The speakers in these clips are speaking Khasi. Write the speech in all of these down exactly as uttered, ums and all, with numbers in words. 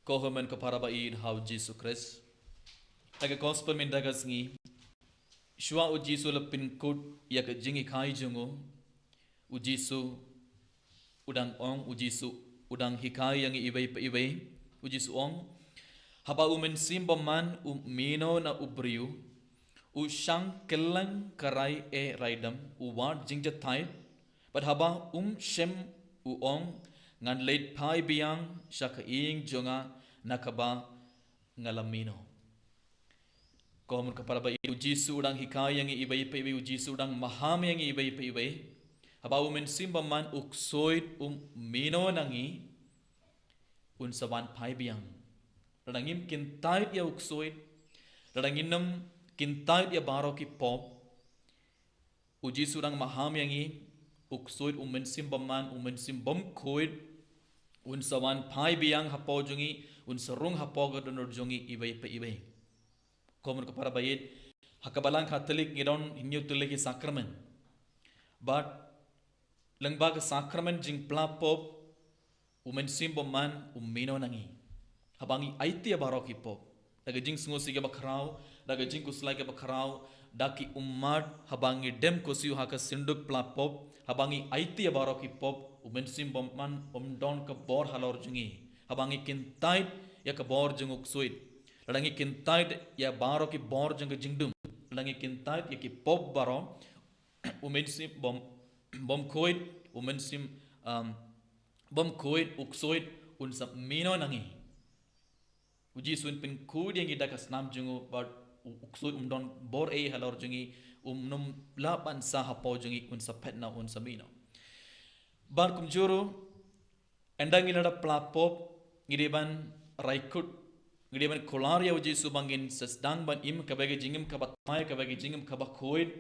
Ko hynmen ko para ba ïeit ha u Jisu Khrist. Ha ka gospel mynta ka sngi, shuwa u Jisu u la pynkut ïa ka jinghikai jong u, u Jisu u dang ong, u Jisu u dang hikai ïa ngi iwei pa iwei. U Jisu u ong, haba u Mynsiem Bymman u mino na u briew, u shang kylleng ka rai eh rai dem, u wad jingjahthait, bad haba um shim u ong, ngan leit phai biang sha ka ïing jong nga na kaba nga la mino. Ko hynmen ko para ba ïeit, u Jisu u dang hikai ïa ngi iwei pa iwei, u Jisu u dang maham ïa ngi iwei pa iwei. Haba u Mynsiem Bymman u ksuid u mino na ngi, un sa wan phai biang. Lada ngim kyntait ïa u ksuid, lada ngim kyntait ïa baroh ki pop, u Jisu u dang maham ïa ngi, u ksuid, u Mynsiem Bymman, u Mynsiem Bymkhuid, un sa wan phai biang hapoh jong ngi, un sa rung hapoh ka dohnud jong ngi iwei pa iwei. Ko hynmen ko para ba ïeit, ha ka balang Katholik ngi don hynñiew tylli ki sakramen. Bad lyngba ka sakramen jingpla pop, u Mynsiem Bymman u mino na ngi. Haba ngi aiti ïa baroh ki pop, da ka jingsngewsih kaba khraw, da ka jingkhuslai kaba khraw, da ki ummat, haba ngi dem khuslai ha ka synduk pla pop, haba ngi aiti ïa baroh ki pop, u Mynsiem Bymman um don ka bor halor jong ngi. Haba ngi kyntait ïa ka bor jong u ksuid, lada ngi kyntait ïa baroh ki bor jong ka jingdum, lada ngi kyntait ïa ki pop baroh, u Mynsiem Bym, Bymkhuid, u Mynsiem, um, Bymkhuid, u ksuid un sa mino na ngi. U Jisu un pynkhuid ïa ngi da ka snam jong u, bad u, u ksuid um don bor ei halor jong ngi, um nym lah ban sah hapoh jong ngi, un sa phet noh, un sa mino. Bad kumjuh ruh, ynda ngi la dep pla pop, ngi dei ban rai kut, ngi dei ban kular ïa u Jisu ba ngin sa sdang ban im kaba ka jingim kaba thymmai, kaba ka jingim kaba khuid,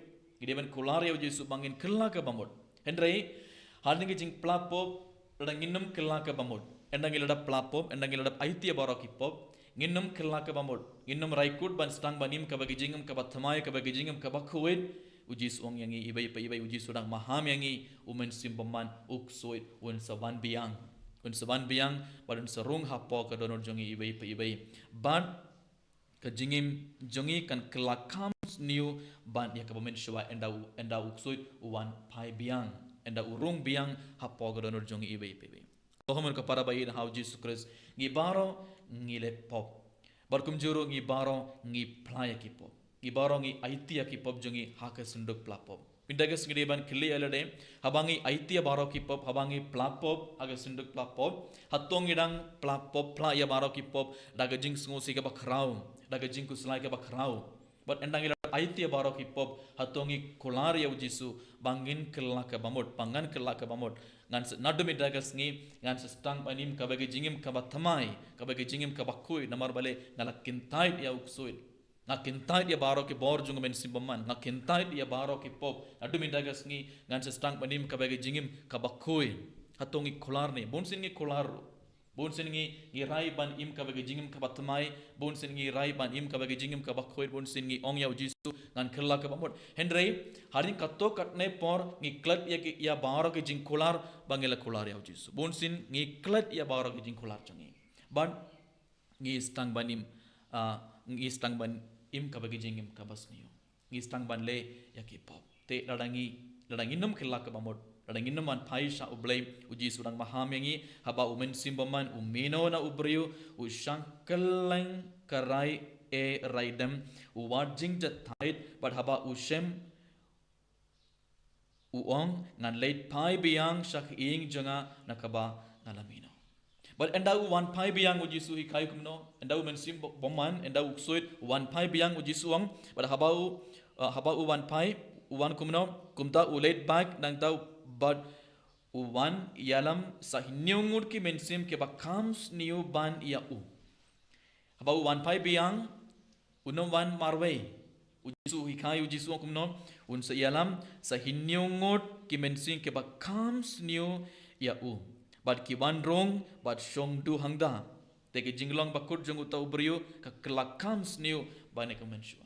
ngi dei ban kular ïa u Jisu ba ngin kylla kaba mut. Hynrei, hadien ka jingpla pop, lada ngin nym kylla kaba mut, ynda ngi la dep pla pop, ynda ngi la dep aiti ïa baroh ki pop, ngin nym kylla kaba mut, ngin nym rai kut ban sdang ban im kaba ka jingim kaba thymmai, kaba ka jingim kaba khuid, u Jisu u ong ïa ngi iwei pa iwei, u Jisu u dang maham ïa ngi, u Mynsiem Bymman u ksuid un sa wan biang. Un sa wan biang, bad un sa rung hapoh ka dohnud jong ngi iwei pa iwei. Bad ka jingim jong ngi kan kylla kham sniew ban ïa kaba mynshuwa ynda u, ynda u ksuid u wan phai biang, ynda u rung biang hapoh ka dohnud jong ngi iwei pa iwei. Ko hynmen ko para ba ïeit ha u Jisu Khrist, ngi baroh ngi leh pop. Bad kumjuh ruh ngi baroh ngi pla ïa ki pop. Ngi baroh ngi aiti ïa ki pop jong ngi ha ka synduk pla pop. Mynta ka sngi dei ban kylli ïa lade, haba ngi aiti ïa baroh ki pop, haba ngi pla pop ha ka synduk pla pop, hato ngi dang pla pop, pla ïa baroh ki pop da ka jingsngewsih kaba khraw, da ka jingkhuslai kaba khraw. Bad ynda ngi la aiti ïa baroh ki pop, hato ngi kular ïa u Jisu ba ngin kylla kaba mut, ba ngan kylla kaba mut. Ngan sa, naduh mynta ka sngi, ngan sa sdang ban im kaba ka jingim kaba thymmai, kaba ka jingim kaba khuid, namar balei nga la kyntait ïa u ksuid. Nga kyntait ïa baroh ki bor jong u Mynsiem Bymman, nga kyntait ïa baroh ki pop. Naduh mynta ka sngi, ngan sa sdang ban im kaba ka jingim kaba khuid. Hato ngi kular ne? Bunsien ngi kular ruh. Bunsien ngi, ngi rai ban im kaba ka jingim kaba thymmai, bunsien ngi rai ban im kaba ka jingim kaba khuid, bunsien ngi ong ïa u Jisu, ngan kylla kaba mut. Hynrei, hadien katto katne por, ngi klet ïa ki, ïa baroh ki jingkular ba ngi la kular ïa u Jisu. Bunsien ngi klet ïa baroh ki jingkular jong ngi. Bad ngi sdang ban im, ah, ngi sdang ban im kaba ka jingim kaba sniew. Ngi sdang ban leh ïa ki pop. Te lada ngi, lada ngin nym kylla kaba mut, lada ngin nym wan phai sha u Blei, u Jisu u dang maham ïa ngi, haba u Mynsiem Bymman u mino na u briew, u shang kylleng ka rai eh rai dem, u wad jingjahthait, bad haba u shim u ong, ngan leit phai biang sha ka ïing jong nga na kaba nga la mino. Bad ynda u wan phai biang, u Jisu u hikai kumno, ynda u Mynsiem Bymman, ynda u ksuid u wan phai biang, u Jisu u ong, bad haba u, uh, haba u wan phai, u wan kumno, kumta u leit bak, nangta u, bad u wan ïalam sa hynñiew ngut ki mynsiem kiba kham sniew ban ïa u. Haba u wan phai biang, un nym wan marwei. U Jisu u hikai, u Jisu u ong kumno, un sa ïalam sa hynñiew ngut ki mynsiem kiba kham sniew ïa u. Bad ki wan rung, bad shong duh hangta. Te ka jinglong bakut jong uta u briew ka kylla kham sniew ban ïa ka mynshuwa.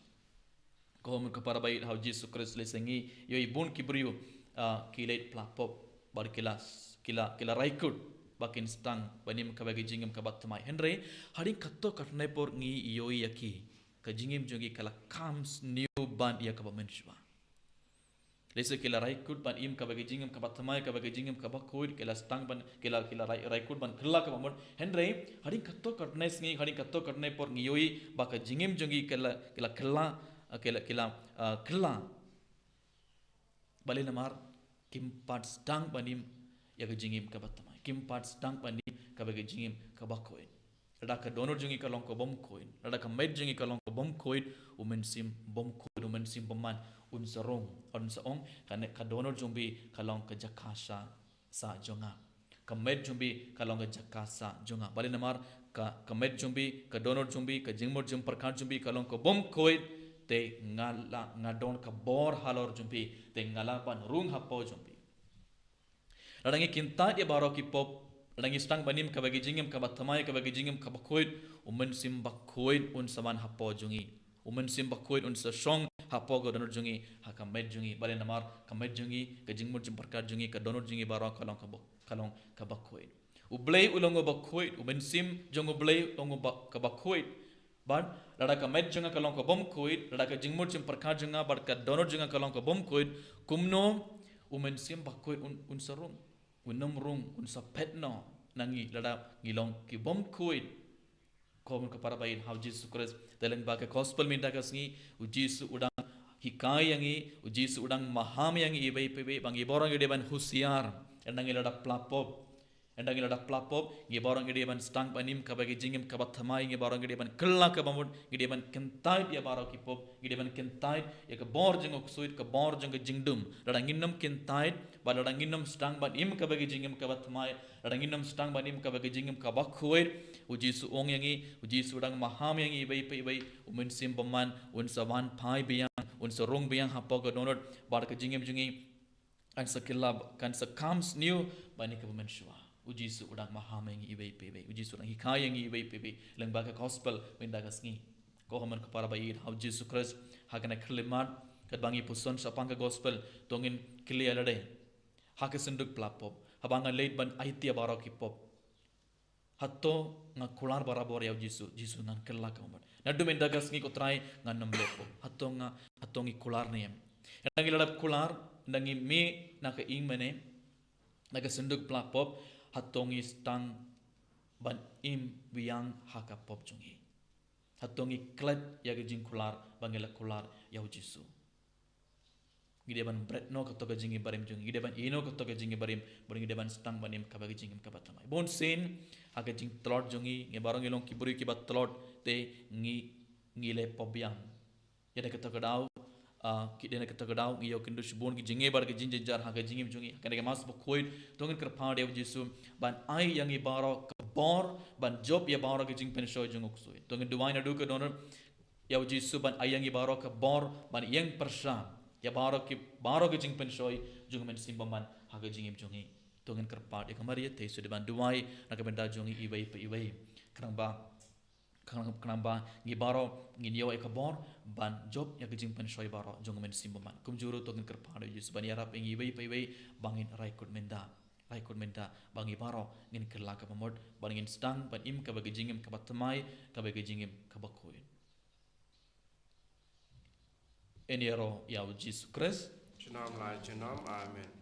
Ko hynmen ko para ba ïeit ha u Jisu Khrist, lehse ngi ïohi bun ki briew, ah, ki leit pla pop, bad ki la, ki la, ki la rai kut. ba kin sdang ban im kaba ka jingim kaba thymmai. Hynrei hadien katto katne por ngi ïohi ïa ki, ka jingim jong ki ka la kham sniew ban ïa kaba mynshuwa. Lehse ki la rai kut ban im kaba ka jingim kaba thymmai, kaba ka jingim kaba khuid, ki la sdang ban, ki la, ki la rai, rai kut ban kylla kaba mut. Hynrei hadien katto katne sngi, hadien katto katne por ngi ïohi ba ka jingim jong ki ka la, ki la kylla, ki la, ki la, ah, kylla. Balei? Namar kim pat sdang ban im ïa ka jingim kaba thymmai, kim pat sdang ban im kaba ka jingim kaba khuid. Lada ka dohnud jong ngi ka long ka bym khuid, lada ka met jong ngi ka long ka bym khuid, u Mynsiem bym khuid, u Mynsiem bymman un sa rung, un sa ong, kane ka dohnud jong phi ka long ka jaka sah, sah jong nga. Ka met jong phi ka long ka jaka sah jong nga. Balei? Namar ka, ka met jong phi, ka dohnud jong phi, ka jingmut jingpyrkhat jong phi ka long ka bym khuid, te nga la, nga don ka bor halor jong phi, te nga lah ban rung hapoh jong phi. Lada ngi kyntait ïa baroh ki pop, lada ngi sdang ban im kaba ka jingim kaba thymmai, kaba ka jingim kaba khuid, u Mynsiem Bakhuid un sa wan hapoh jong ngi. U Mynsiem Bakhuid un sa shong hapoh ka dohnud jong ngi, ha ka met jong ngi. Balei? Namar ka met jong ngi, ka jingmut jingpyrkhat jong ngi, ka dohnud jong ngi baroh ka long kaba, ka long kaba khuid. U Blei u long uba khuid, u Mynsiem jong u Blei u long uba, kaba khuid. Bad lada ka met jong nga ka long ka bym khuid, lada ka jingmut jingpyrkhat jong nga bad ka dohnud jong nga ka long ka bym khuid, kumno u Mynsiem Bakhuid un, un sa rung, un ym rung, un sa phet noh na ngi lada ngi long ki bym khuid. Ko mon ko para baieit ha u Jisu Khrist, te lyngba ka gospel mynta ka sngi, u Jisu u dang hikai ïa ngi, u Jisu u dang maham ïa ngi iwei pa iwei, ba ngi baroh ngi dei ban husiar. Ynda ngi la dep pla pop, ynda ngi la dep pla pop, ngi baroh ngi dei ban sdang ban im kaba ka jingim kaba thymmai, ngi baroh ngi dei ban kylla kaba mut, ngi dei ban kyntait ïa baroh ki pop, ngi dei ban kyntait ïa ka bor jong u ksuid, ka bor jong ka jingdum. Lada ngin ym kyntait, bad lada ngin ym sdang ban im kaba ka jingim kaba thymmai, lada ngin ym sdang ban im kaba ka jingim kaba khuid, u Jisu u ong ïa ngi, u Jisu u dang maham ïa ngi iwei pa iwei, u Mynsiem Bymman un sa wan phai biang, un sa rung biang hapoh ka dohnud, bad ka jingim jong ngi kan sa kylla, kan sa kham sniew ban ïa kaba mynshuwa. U Jisu u dang maham ïa ngi iwei pa iwei, u Jisu u dang hikai ïa ngi iwei pa iwei lyngba ka gospel mynta ka sngi. Ko mon ko para baieit ha u Jisu Khrist, ha kane ka khyllipmat katba ngi puson shaphang ka gospel, to ngin kylli ïa lade ha ka synduk pla pop, haba nga leit ban aiti ïa baroh ki pop, hato nga kular barabor ïa u Jisu? Jisu, ngan kylla kaba mut. Naduh mynta ka sngi ko Trai ngan ym leh pop. Hato nga, hato ngi kular ne em? Ynda ngi la dep kular, ynda ngi mih na ka ïing mane, na ka synduk pla pop, hato ngi sdang ban im biang ha ka pop jong ngi? Hato ngi klet ïa ka jingkular ba ngi la kular ïa u Jisu? Ngi dei ban bret noh kato ka jingim barim jong ngi, ngi dei ban ïehnoh kato ka jingim barim, bad ngi dei ban sdang ban im kaba ka jingim kaba thymmai. Bunsien ha ka jingtlot jong ngi, ngi baroh ngi long ki briew kiba tlot, te ngi, ngi leh pop biang. Ïa da kato ka daw, ah, ki, ïa da kato ka daw ngi ïoh kynduh shibun ki jingeh bad ki jingjynjar ha ka jingim jong ngi. Ha kane ka Mass bakhuid, to ngin kyrpad ïa u Jisu ban ai ïa ngi baroh ka bor ban jop ïa baroh ki jingpynshoi jong u ksuid. To ngin duwai naduh ka dohnud ïa u Jisu ban ai ïa ngi baroh ka bor ban ïeng pyrshah ïa baroh ki, baroh ki jingpynshoi jong u Mynsiem Bymman ha ka jingim jong ngi. To ngin kyrpad ïa ka Maria Theisotti ban duwai na ka bynta jong ngi iwei pa iwei, khnang ba, khnang, khnang ba ngi baroh ngin ïoh ïa ka bor ban jop ïa ki jingpynshoi baroh jong u Mynsiem Bymman. Kumjuh ruh to ngin kyrpad ïa u Jisu ban ïarap ïa ngi iwei pa iwei ba ngin rai kut mynta, rai kut mynta ba ngi baroh ngin kylla kaba mut, ba ngin sdang ban im kaba ka jingim kaba thymmai, kaba ka jingim kaba khuid. Yn ïaroh ïa u Jisu Khrist. Junom la junom. Amen.